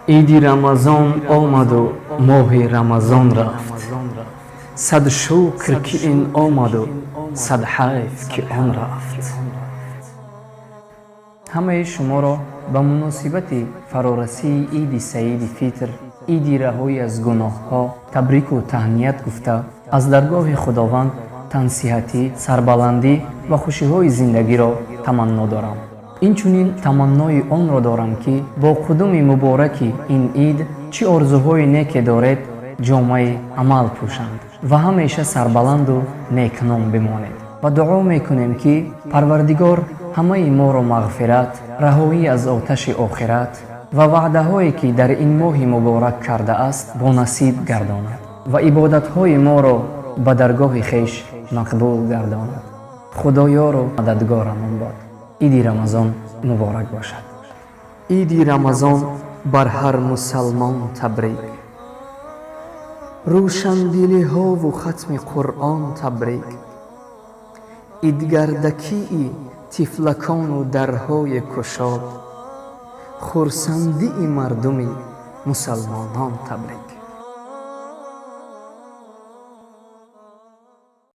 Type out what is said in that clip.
Иди Рамазон омаду моҳи Рамазон рафт. Сад шукр, ки ин омаду, сад ҳайф, ки он рафт. Ҳамаи шуморо ба муносибати фарорасии Иди Саиди Фитр, иди раҳоӣ аз гуноҳҳо, табрику таҳният гуфта, аз даргоҳи Худованд тансиҳатӣ, сарбаландӣ ва хушиҳои зиндагиро таманно дорам. Инчунин таманнои онро дорам, ки бо қудуми мубораки ин ид чӣ орзуҳои неке доред, ҷомаи амал пӯшанд ва ҳамеша сарбаланду некном бимонед. Ва дуо мекунем, ки Парвардигор ҳамаи моро мағфират, раҳоӣ аз оташи охират ва ваъдаҳое, ки дар ин моҳи муборак кардааст, бонасиб гардонад ва ибодатҳои моро ба даргоҳи хеш мақбул гардонад. Худоёру мададгорамон бод. Иди Рамазон муборак бошад. Иди Рамазон бар ҳар мусалмон табрик, рӯшандилиҳову хатми Қуръон табрик, идгардакии тифлакону дарҳои кушод, хурсандии мардуми мусалмонон табрик.